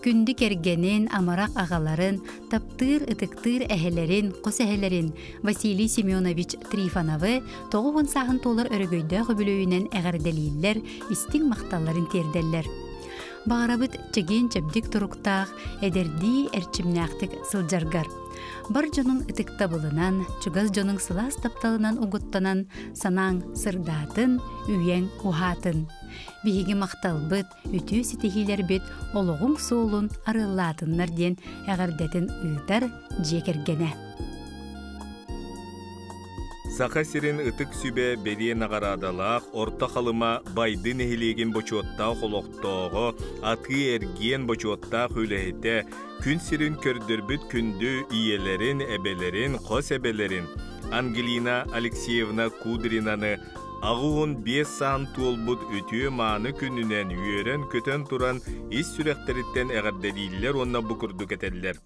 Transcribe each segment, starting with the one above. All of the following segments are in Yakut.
Күндү кэргэнин, амарах аҕаларын, таптыыр, ытыктыыр эһэлэрин, хос эһэлэрин Василий Семенович Трифоновы 90 сааһын туолар өрөгөйдөөх үбүлүөйүнэн эҕэрдэлииллэр, истиҥ махталларын тиэрдэллэр. Баҕарабыт чэгиэн-чэбдик туруктаах, эдэрдии эрчимнээхтик сылдьаргар. Бар дьонуҥ ытыктабылынан, чугас дьонуҥ сылаас тапталынан угуттанан, санааҥ сырдаатын, үйэҥ уһаатын. Биһиги махталбыт, үтүө ситиһиилэрбит олоҕуҥ суолун арыаллаатыннар диэн эҕэрдэтин ыытар дьиэ кэргэнэ. Саха сирин Ытык Сүбэ бэлиэ наҕараадалаах Орто Халыма Байды нэһилиэгин бочуоттаах олохтооҕо, атыы-эргиэн бочуоттаах үлэһитэ, күн сирин көрдөрбүт күндү ийэлэрин, эбэлэрин, хос эбэлэрин Ангелина Алексеевна Кудринаны 85 саан туолбут үтүө-мааны күнүнэн үөрэн-көтөн туран ис сүрэхтэриттэн эҕэрдэлииллэр уонна бу курдук этэллэр.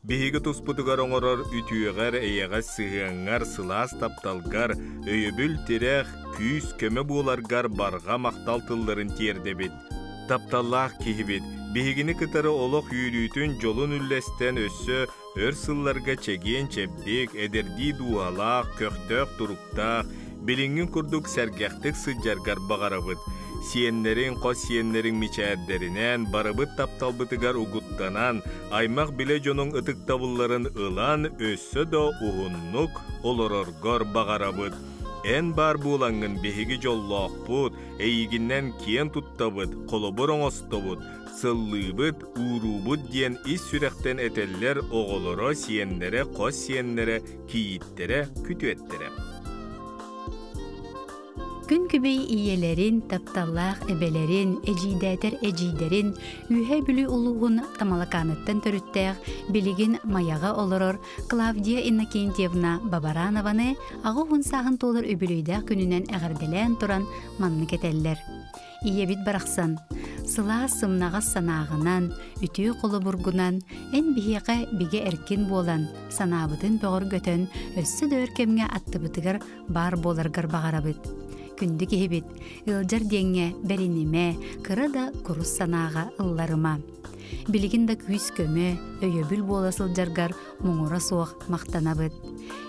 Биһиги туспутугар оҥорор үтүөҕэр, эйэҕэс сыһыаҥҥар, сылаас тапталгар, өйөбүл-тирэх, күүс-көмө буоларгар барҕа махтал тылларын тиэрдэбит. Тапталлаах киһибит, биһигини кытары олох үөрүүтүн, дьолун үллэстэн өссө өр сылларга чэгиэн-чэбдик, эдэрдии дууһалаах, көхтөөх туруктаах, билиҥҥин курдук сэргэхтик сылдьаргар баҕарабыт. Сиэннэриҥ, хос сиэннэриҥ мичээрдэринэн, барыбыт тапталбытыгар угуттанан, аймах-билэ дьонуҥ ытыктабылларын ылан, өссө да уһуннук олороргор баҕарабыт. Эн баар буолаҥҥын биһиги дьоллоохпут, эйигинэн киэн туттабыт, холобур оҥостобут, сыллыыбыт, ууруубут диэн ис сүрэхтэн этэллэр оҕолоро, сиэннэрэ, хос сиэннэрэ, кийииттэрэ, күтүөттэрэ. Күн күбэй ийэлэрин, тапталлаах эбэлэрин, эдьиийдээтэр эдьиийдэрин Үөһээ Бүлүү улууһун Тамалакааныттан төрүттээх, билигин Майаҕа олорор Клавдия Иннокентьевна Бабаранованы 80 сааһын туолар үбүлүөйдээх күнүнэн эҕэрдэлээн туран маннык этэллэр. Ийэбит барахсан, сылаас сымнаҕас санааҕынан, үтүө холобургунан эн биһиэхэ бигэ эркин буолан, санаабытын бөҕөргөтөн, өссө да өр кэмҥэ аттыбытыгар баар буоларгар баҕарабыт. Күндү киһибит, ыалдьар диэҥҥэ бэринимэ, кыра да курус санааҕа ылларыма. Билигин да күүс-көмө, өйөбүл буола сылдьаргар муҥура суох махтанабыт.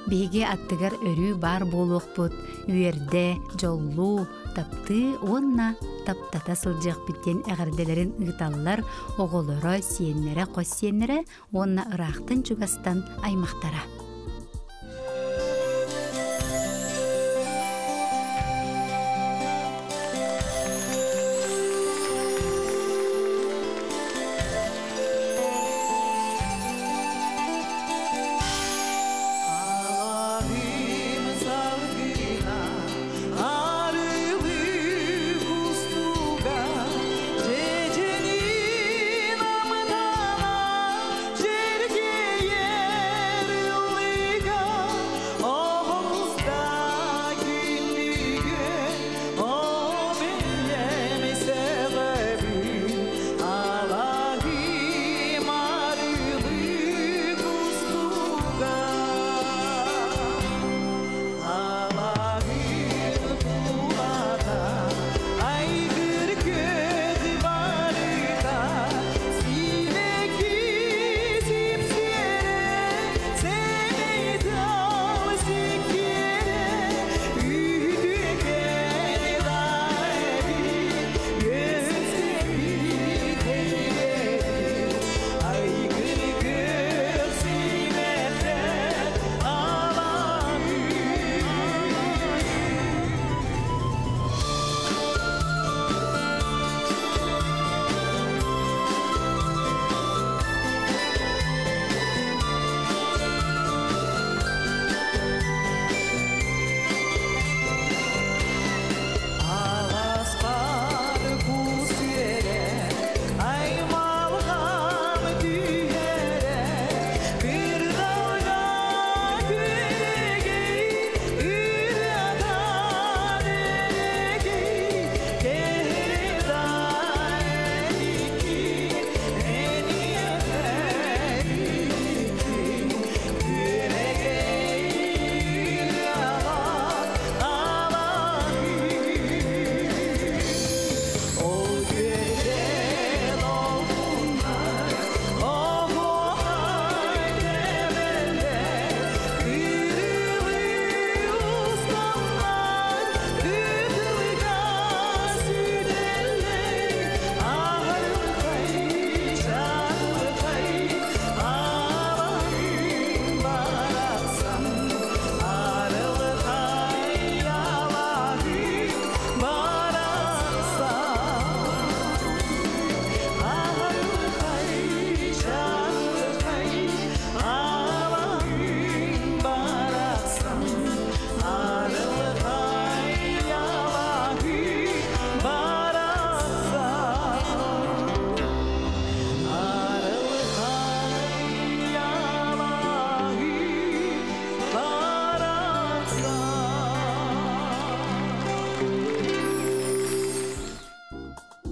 Биһиги аттыгар өрүү баар буолуохпут, үөрдэ, дьоллуу, таптыы уонна таптата сылдьыахпыт диэн эҕэрдэлэрин ыыталлар оҕолоро, сиэннэрэ, хос сиэннэрэ уонна ыраахтан-чугастан аймахтара. Алаһым салгына, арылы кустуга, дьэдьэнин амтана, дьэргэйэр.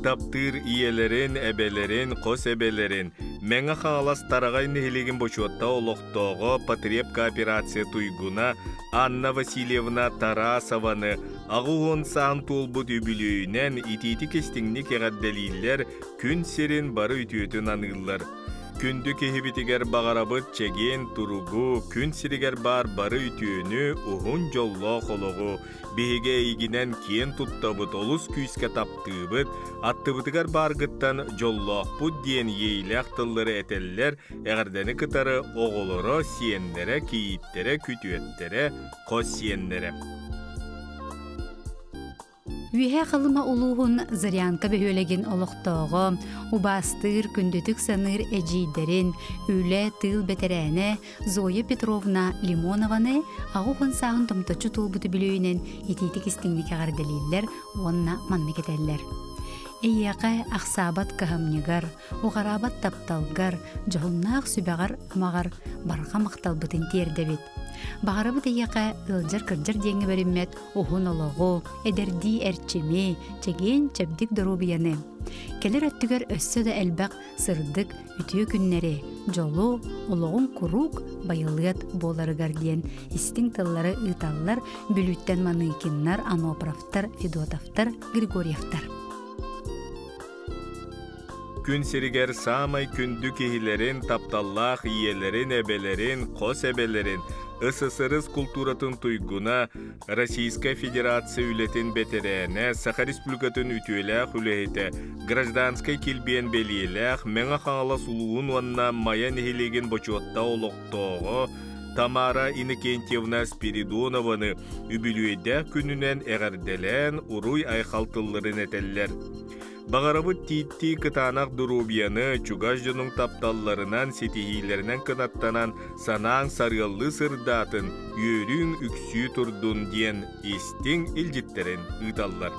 Таптыыр ийэлэрин, эбэлэрин, хос эбэлэрин, Мэҥэ Хаҥалас Тараҕай нэһилиэгин бочуоттаах олохтооҕо потреб кооперация туйгуна Анна Васильевна Тарасованы 80 саан туолбут үбүлүөйүнэн итиитик-истиҥник эҕэрдэлииллэр, күн сирин бары үтүөтүн аныыллар. Күндү киһибитигэр баҕарабыт чэгиэн туругу, күн сиригэр баар бары үтүөнү, уһун дьоллоох олоҕу, Биһиги эйигинэн киэн туттабыт, олус күүскэ таптыыбыт, аттыбытыгар бааргыттан дьоллоохпут диэн иэйилээх тыллары этэллэр, эҕэрдэни кытары оҕолоро, сиэннэрэ, кийииттэрэ, күтүөттэрэ, хос сиэннэрэ. Үөһээ Халыма улууһун Зырянка бөһүөлэгин олохтооҕо, убаастыыр, күндүтүк саныыр эдьиийдэрин, үлэ, тыыл бэтэрээнэ Зоя Петровна Лимонованы 80 сааһын томточчу туолбут үбүлүөйүнэн итиитик истиҥник эҕэрдэлииллэр уонна маннык этэллэр. Эйиэхэ ахсаабат кыһамньыгар, уҕараабат тапталгар, дьоһуннаах сүбэҕэр-амаҕар барҕа махталбытын тиэрдэбит. Баҕарабыт эйиэхэ ыалдьар-кырдьар диэҥҥэ бэриммэт уһун олоҕу, эдэрдии эрчими, чэгиэн-чэбдик доруобуйаны. Кэлэр өттүгэр өссө да элбэх сырдык, үтүө күннэри, дьолу, олоҕун куруук байылыат буоларыгар диэн истиҥ тыллары ыыталлар Бүлүүттэн Маныыкиннар, Анопровтар, Федотовтар, Григорьевтар. Күн сиригэр саамай күндү киһилэрин, тапталлаах ийэлэрин, эбэлэрин, хос эбэлэрин, СССР култууратын туйгуна, Российскай Федерация үлэтин бэтэрээнэ, Саха Республикатын үтүөлээх үлэһитэ, гражданскай килбиэн бэлиэлээх Мэҥэ Хаҥалас улууһун уонна Майа нэһилиэгин бочуоттаах олохтооҕо Тамара Иннокентьевна Спиридонованы үбүлүөйдээх күнүнэн эҕэрдэлээн уруй-айхал тылларын этэллэр. Баҕарабыт тииттии кытаанах доруобуйаны, чугас дьонуҥ тапталларынан, ситиһиилэринэн кынаттанан, санааҥ сарыаллыы сырдаатын, үөрүүҥ үксүү турдун диэн истиҥ илдьиттэрин ыыталлар.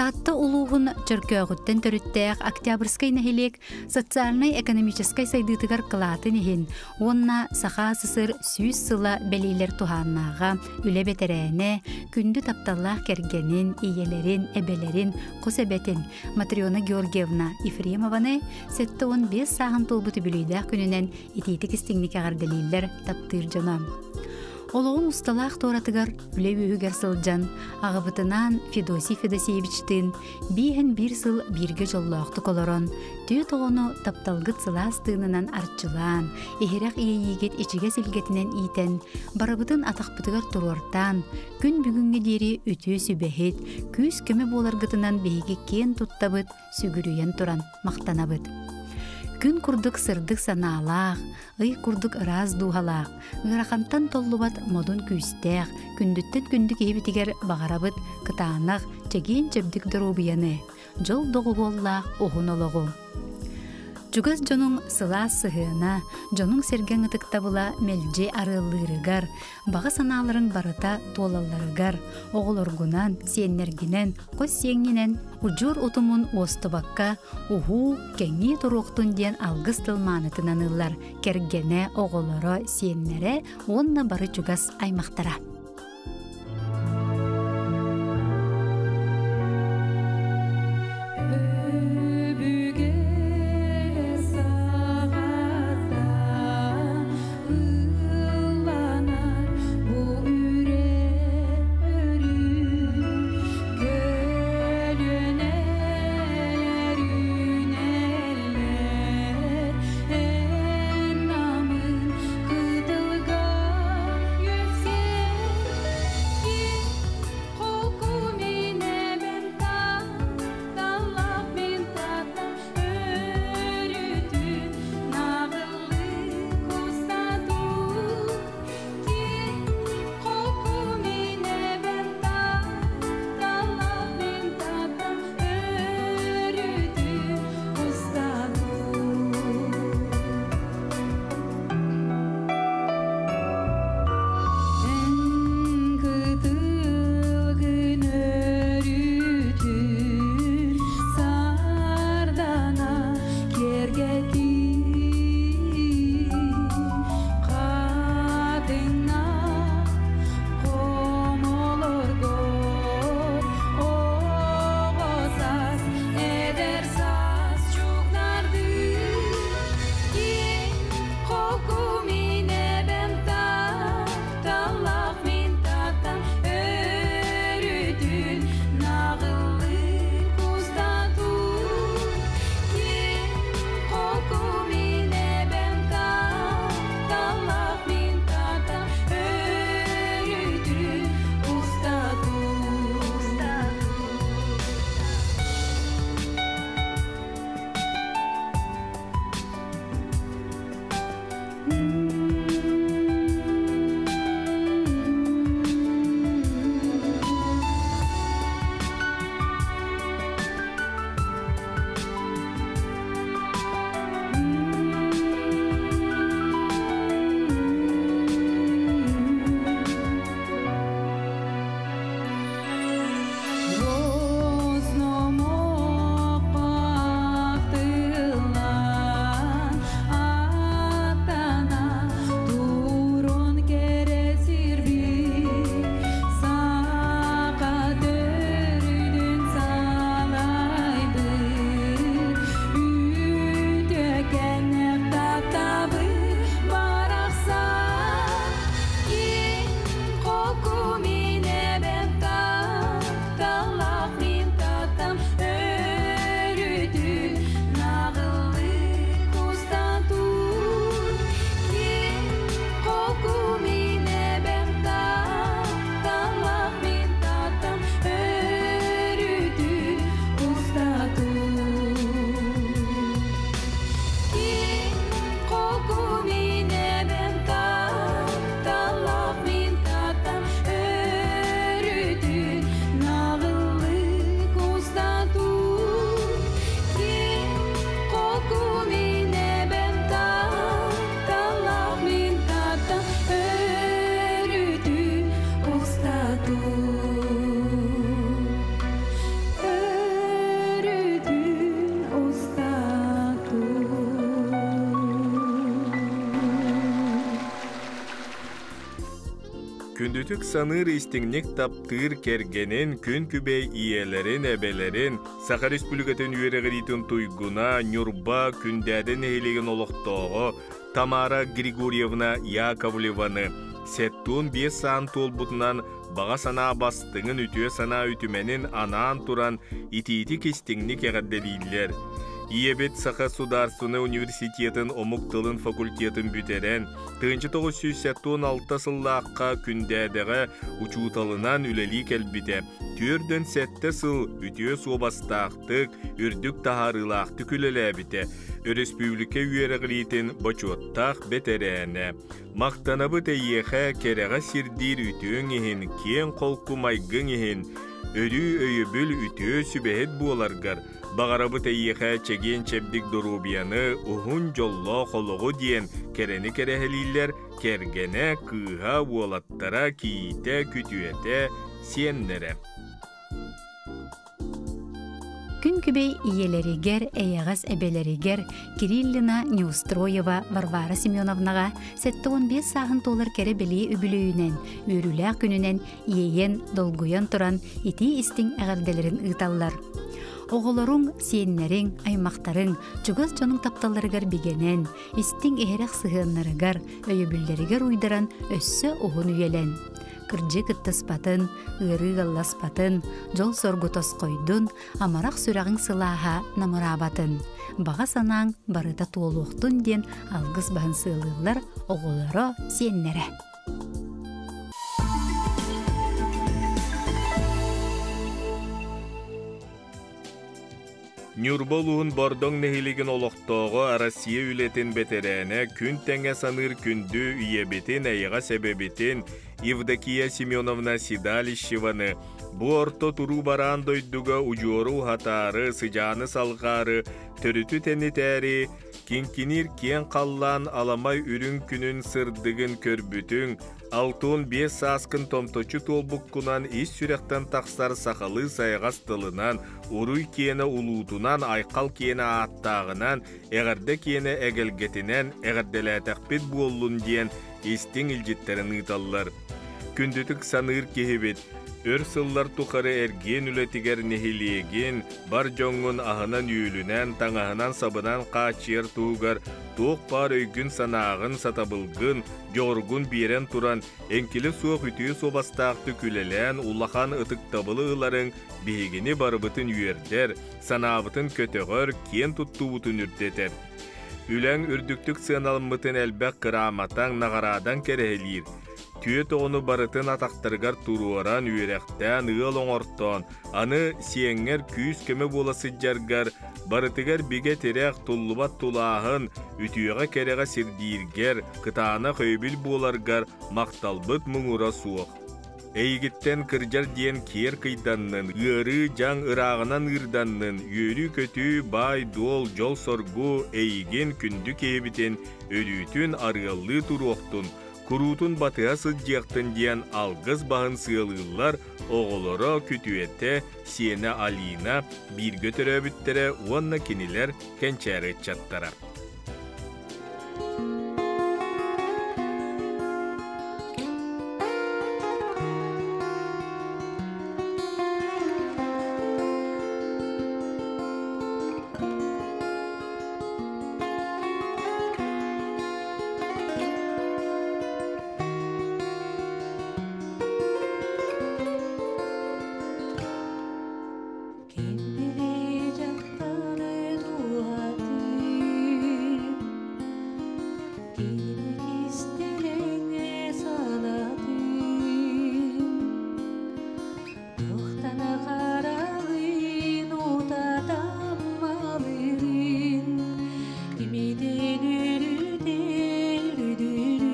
Таатта улууһун Чөркөөҕүттэн төрүттээх Октябрьскай нэһилиэк социальнай-экономическай сайдыытыгар кылаатын иһин уонна Саха СССР 100 сыла бэлиэлэр туһааннааҕа үлэ бэтэрээнэ, күндү тапталлаах кэргэнин, ийэлэрин, эбэлэрин, хос эбэтин Матрена Георгиевна Ефремованы 75 сааһын туолбут үбүлүйдээх күнүнэн итиитик истиҥник эҕэрдэлииллэр таптыыр дьоно. Олоҕун усталаах туоратыгар үлэ үөһүгэр сылдьан, аҕабытынаан Федосий Федосеевичтыын бииһэн биир сыл бииргэ дьоллоохтук олорон, түөрт оҕону тапталгыт сылаас тыынынан арчылаан, иһирэх иэйиигит ичигэс илгэтинэн иитэн, барыбытын атахпытыгар туруортаан, күн бүгүҥҥэ диэри үтүө сүбэһит, күүс-көмө буоларгытынан биһиги киэн туттабыт, сүгүрүйэн туран махтанабыт. Күн курдук сырдык санаалаах, ый курдук ыраас дууһалаах, ыарахантан толлубат модун күүстээх, күндүттэн күндү киһибитигэр баҕарабыт кытаанах, чэгиэн-чэбдик доруобуйаны, дьол доҕуһуоллаах уһун олоҕу. Чугас дьонуҥ сылаас сыһыана, дьонуҥ-сэргэҥ ытыктабыла мэлдьи арыаллыырыгар, баҕа санааларыҥ барыта туолалларыгар, оҕолоргунан, сиэннэргинэн, хос сиэҥҥинэн удьуор утумун уостубакка уһуу, кэҥии туруохтун диэн алгыс тыл маанытынан ыллар кэргэнэ, оҕолоро, сиэннэрэ уонна бары чугас аймахтара. Өбүгэ саҕата ылланар бу үрэх өрүү көлүөнэлэр үүнэллэр эн намын кытылга үөскэ. Күндүтүк саныыр истиҥник таптыыр кэргэнин, күн күбэй ийэлэрин, эбэлэрин, Саха Республикатын үөрэҕириитин туйгуна, Ньурба, Күндээдэ нэһилиэгин олохтооҕо Тамара Григорьевна Яковлеваны 75 саан туолбутунан баҕа санаа бастыҥын үтүө санаа үтүмэнин анаан туран итиитик истиҥник эҕэрдэлииллэр. Ийэбит Саха Судаарственнай университетын омук тылын факультетын бүтэрэн, 1976 сыллаахха Күндээдэҕэ учууталынан үлэлии кэлбитэ. 47 сыл үтүө суобастаахтык, үрдүк таһаарыылаахтык үлэлээбитэ. Өрөспүүбүлүкэ үөрэҕириитин бочуоттаах бэтэрээнэ. Махтанабыт эйиэхэ кэрэҕэ сирдиир үтүөҥ иһин, киэҥ-холку майгыҥ иһин, өрүү өйөбүл үтүө сүбэһит буоларгар, Баҕарабыт эйиэхэ чэгиэн-чэбдик доруобуйаны, уһун дьоллоох олоҕу диэн кэрэни кэрэһэлииллэр кэргэнэ, кыыһа, уолаттара, кийиитэ, күтүөтэ, сиэннэрэ. Күн күбэй ийэлэригэр, эйэҕэс эбэлэригэр Кириллина Неустроева Варвара Семеновнаҕа 75 сааһын туолар кэрэ бэлиэ үбүлүөйүнэн, үөрүүлээх күнүнэн иэйэн, долгуйан туран итии-истиҥ эҕэрдэлэрин ыыталлар. Оҕолоруҥ, сиэннэриҥ, аймахтарыҥ, чугас дьонуҥ тапталларыгар бигэнэн, истиҥ-иһирэх сыһыаннарыгар, өйөбүллэригэр уйдаран өссө уһун үйэлэн. Кырдьыы кыттыспатын, ыарыы ыалласпатын, дьол-соргу тосхойдун, амарах сүрэҕиҥ сылааһа намыраабатын, баҕа санааҥ барыта туолуохтун диэн алгыс баһын сыалыыллар оҕолоро, сиэннэрэ. Ньурба улууһун Бордоҥ нэһилиэгин олохтооҕо Россия үлэтин бэтэрээнэ күн тэҥэ саныыр күндү ийэбитин, эйэҕэс эбэбитин Евдокия Семеновна Седалищеваны бу орто туруу бараан дойдуга удьуору уһатаары, сыдьааны салҕаары, төрүтү тэнитээри Киҥкиниир киэҥ халлаан аламай үрүҥ күнүн сырдыгын көрбүтүҥ, 65 сааскын томточчу туолбуккунан ис сүрэхтэн тахсар сахалыы сайаҕас тылынан, уруй киэнэ улуутунан, айхал киэнэ ааттааҕынан, эҕэрдэ киэнэ эгэлгэтинэн эҕэрдэлээтэхпит буоллун диэн истиҥ илдьиттэрин ыыталлар. Күндүтүк саныыр киһибит, өр сыллар тухары эргиэн үлэтигэр нэһилиэгин, бар дьоҥҥун аһынан-үөлүнэн, таҥаһынан-сабынан хааччыйар туһугар туох баар өйгүн-санааҕын, сатабылгын, дьоҕургун биэрэн туран, эҥкилэ суох үтүө суобастаахтык үлэлээн улахан ытыктабылы ыларыҥ биһигини барыбытын үөрдэр, санаабытын көтөҕөр, киэн туттуубутун үрдэтэр. Үлэҥ үрдүктүк сыаналаммытын элбэх кырааматаҥ, наҕараадаҥ кэрэһилиир. Түөрт оҕону барытын атахтарыгар туруоран, үөрэхтээн, ыал оҥортоон, аны сиэҥҥэр күүс-көмө буола сылдьаргар, барытыгар бигэ тирэх, туллубат тулааһын, үтүөҕэ-кэрэҕэ сирдииргэр, кытаанах өйөбүл буоларгар махталбыт муҥура суох. Эйигиттэн кырдьар диэн киэр кыйданнын, ыарыы, дьаҥ ырааҕынан ыырданнын, үөрүү-көтүү, баай-дуол, дьол-соргу эйигин күндү киһибитин өрүүтүн арыаллыы туруохтун, куруутун батыһа сылдьыахтын диэн алгыс баһын сыалыыллар оҕолоро, күтүөтэ, сиэнэ Алина, бииргэ төрөөбүттэрэ уонна кинилэр кэнчээри ыччаттара. Ким били дьахтары дууһатын, кини кистэлэҥэ санатын, туохтан хараҕын утатан малырын, кимитин өрүтэр үдүрүн.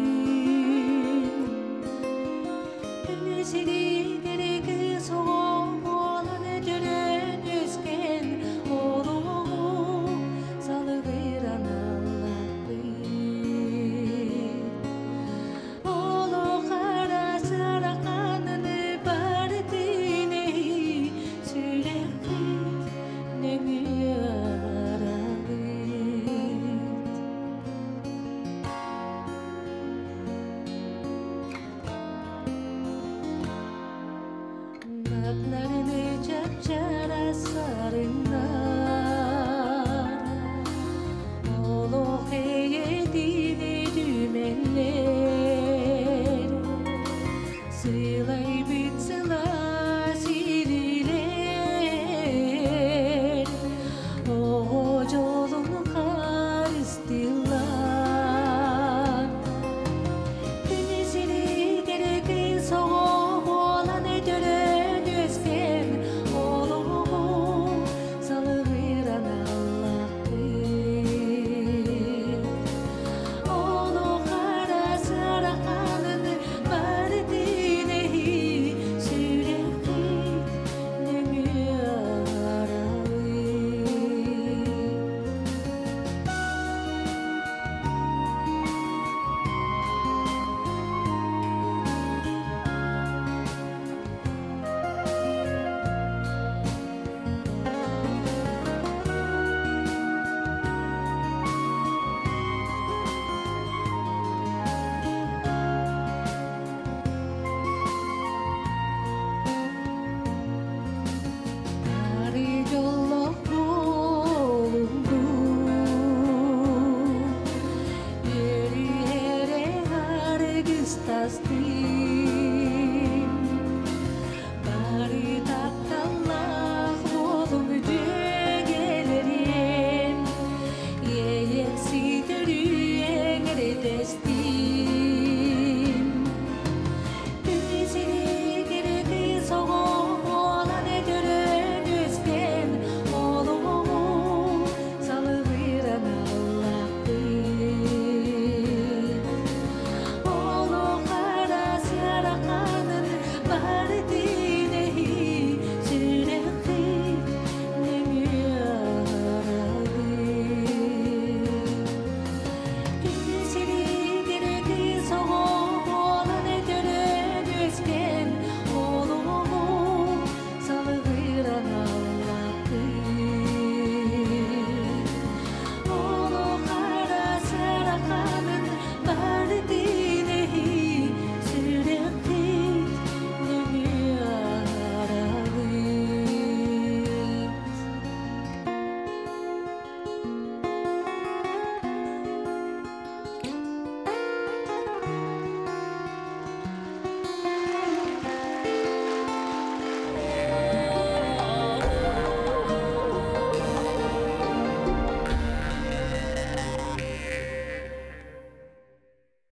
Сүрэххит нөҥүө аралыт. Сылайбыт сылайбыт.